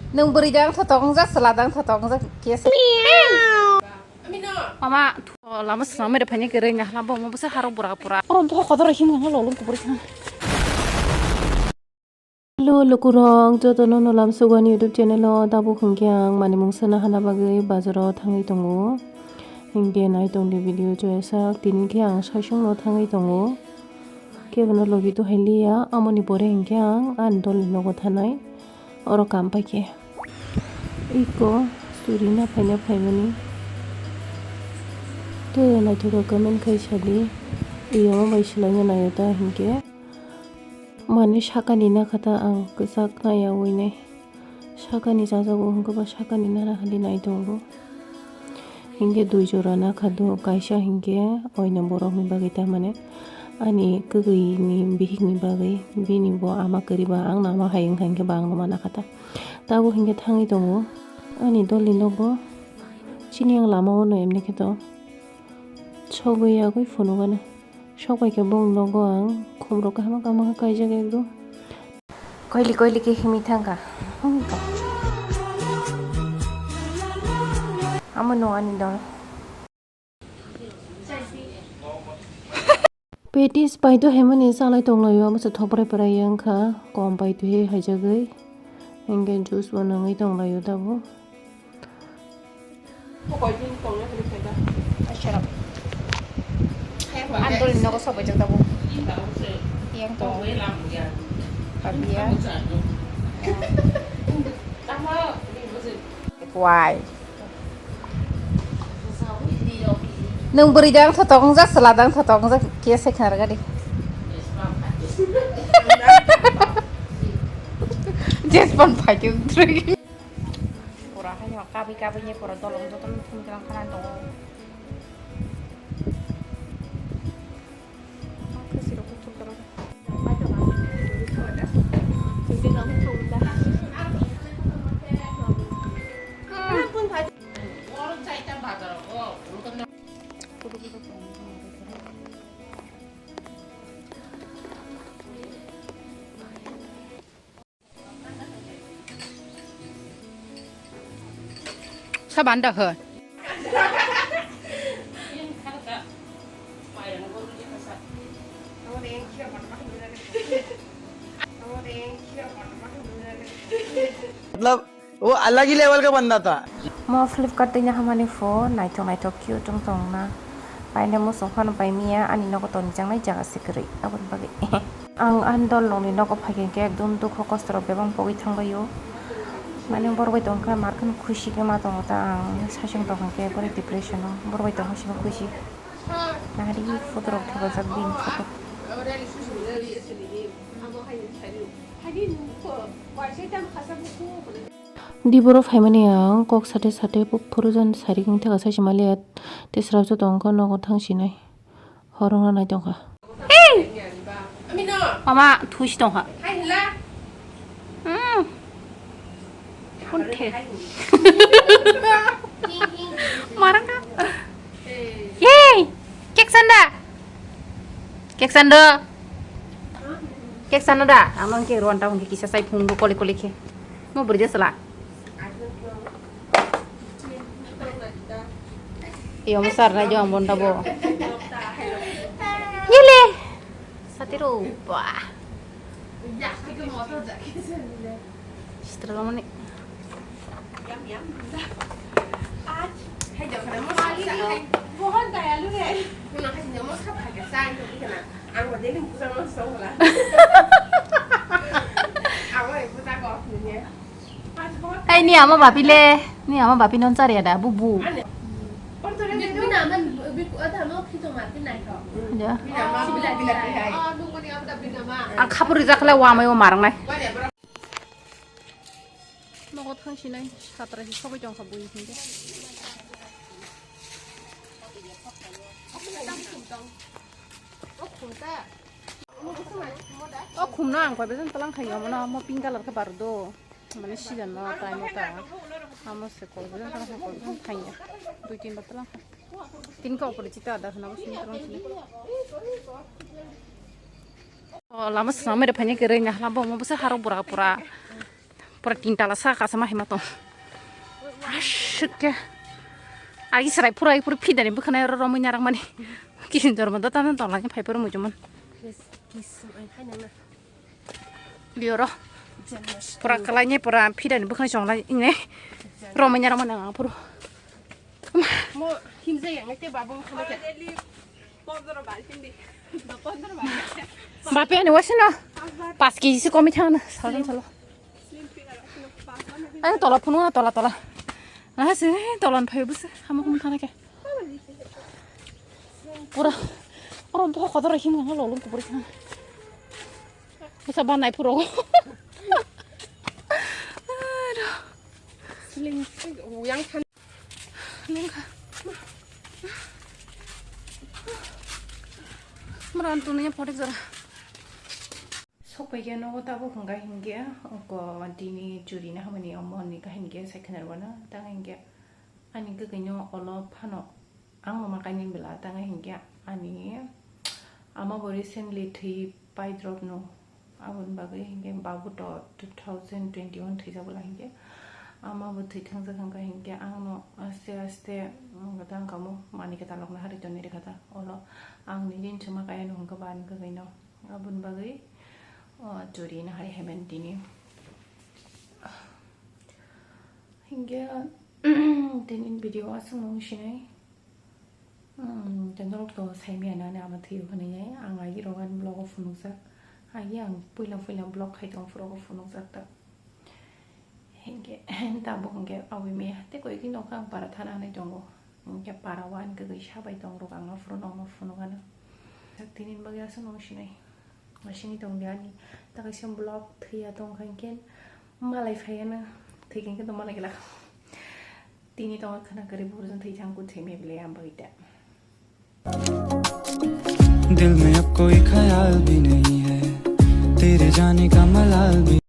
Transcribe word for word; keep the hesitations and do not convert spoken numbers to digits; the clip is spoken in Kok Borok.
Nwng bwrwi dang thotok wngjak, chwla dang thotok wngjak, kesa. Mama, lama swnam mere phani kwrwi na hla bo, mo bwsa harok bura bura. Oro bo kotor him hang lolong kubur thang. Hello, lukurok, jotono no lam sugani YouTube channel o tabuk hwnkhe ang mani mungsa nahana bagwi bazaro thangwi tongo. Hwnkhe nai tongdi video joya sak, tini khe ang saisung no thangwi tongo. Kebono logi to hailiya, amoni pore hwnkhe ang ani dol ni nogo thanai. Oro kam paikhe. Iko suri na phaina phaimani. Tei naithotok comment khai sadi. Iyo bai swlaina naio ta hinkhe. Mani sakani nakha ta ang kwchak naiya uinai. Sakani chajago hwnkhe ba sakani nana hali nai tongo. Hinkhe dui jora nakha do, kaisa hinkhe oino borokni bagwi, tamane ani kwgwini bihikni bagwi, bini bo ama kwrwi ba, ang no ama hai wngkha hinkhe ba ang no ma nakha ta. Tabuk hinkhe thangwi tongo ani dolni nogo, chini ang lama o no emni khe to sogwi yagwi phunukgano. Sok bai khe bong nogo ang khumrok kaham kaham khe kaijak ekdom. Koili koili khe himwi thangkha. Amo no ani dol. Petis paito hemani salai tonglaio, amo se thoprai prai wngkha, kom paito he haijagwi. Hinkhe juice bo nangwi tonglaio tabuk. Andol ni nogo sobai jak tabuk. Yang to. Pabiya. Why? Nwng bwrwi dang thotok wngjak, chwla dang thotok wngjak, kesa khargadi. Jespan phaitu drwi. Pura haino kabwi kabwi ni pura dolong jotono thum thum khanan tongo. Saban da hoi. मतलब वो अलग ही लेवल का बंदा था। Mo Flipkart tei hamani pho naithok naithok cute wng tong na. Paine muchung phano pai miya, ani nogo toni jangnai jaga se kwrwi, aboni bagwi. Ang ani dol rokni nogo phai khe ekdom dukho kosto rok bebak pogwi thanglaio. Mane borok bai tongkha mar kheno khushi khe ma tongo ta, ang saichung tongkha khe ekore depression o, borok bai tongkha simi khushi. Nahari photo rok thepajak bini photo. Di borok phaimani ang kok sate sate phuru jan sari wng thaka sai se maliya, tei srapsa tongkha nogo thang sinai. Horongna nai tongkha. Ei! Mama, thusi tongkha. Hmm. Phone khe. Marang ka? Yay! Cake sanda? Cake sanda? Cake sanda da? Ang nang ke ruan ta hong ke kisa sai phung kole kole khe. Mo beri je sala. Iyo, mo sar na jo ang bonda bo. Yele. Satiro, wah. Sitra lamani. Ang Ai, ni ama bapi le, ni ama bapi non chari ada, bu, bu. Ya. Ang khapur rijak le, wa mai o marang nai. Nogo thang sinai, satra si sobai tong kha bui hinke. O khum no ang koi besan talang khayo, mo no, mo pink color khe baru do. Mane season no time o ta. Amo se kol bujang tang kol bujang thangya. Dui tin bar talang kha. Tin ka opor chita da khna bo sini talang sini. O lama swnam mere phanya kere nya hlam bo mo bwsa haro bura pura. Pura tin tala sa kasa ma hima tong. Ashit ke. Agi serai pura pura phidani bwkhana ro romwi narang mani. Kisin jorma do tan tong lani phai pura mujuman. Bioro. Pura kalai ni pura phidani bwkhana chong lai ne. Romwi narang mani ang pura. Mo himjai ang te babung khama ke. Bape ani wasino. Pas kg se komi thang na. Salan salo. Ang tola phunu na tola tola. Ah se tola phai bus. Hama kum thana ke. Pura. Oro bo khotor him ngalo lung kubur thang. Usa banai puro. Sling uyang than. Nengkha. Mura antu nanya photo jora. Sokpaiya nogo tabuk hwnkha hinkhe, oko dini churi na hamani omo ni kahini khe sai khwna rwna tang hinkhe ani kwkwi no olo phano. Ang mama kainwi bwla tangwi hinkhe ani ama bo recently thwi pai drop no, aboni bagwi hinkhe babu to two thousand twenty-one thwijak bwla hinkhe ama bo thwi thangjak hinkhe hinkhe ang no aste aste, um, tang kamo mani kwtal rok no hari toni rwkha ta olo ang nini chuma kaya no hinkhe ba ani kwkwi no aboni bagwi, uh, churi no hai hemen tini hinkhe tini video aswk no sinai. Hmm, tei norok to saimaya nani ama thwiyo hwnwi ang agi rok ani vlog o phunukjak. Agi ang puila puila vlog khai tong phuru o phunukjak ta. Hinkhe tabuk hinkhe abui maya tei koi khe nokha ang para thana hinwi tongo. Hinkhe para o ani kwkwi sabai tong rok ang aphuru nokno phunukgano. Tini bagwi aswk nung sinai. Asini tong di ani. Takaisa vlog thwiya tong kha hinkhe malai phaiya na. Thwi khe to malai gela. Tini tongo khwna kwrwi bugrujwng thwi thang kut thwi mebile ang bagwi ta. दिल में अब कोई ख्याल भी नहीं है, तेरे जाने का मलाल भी।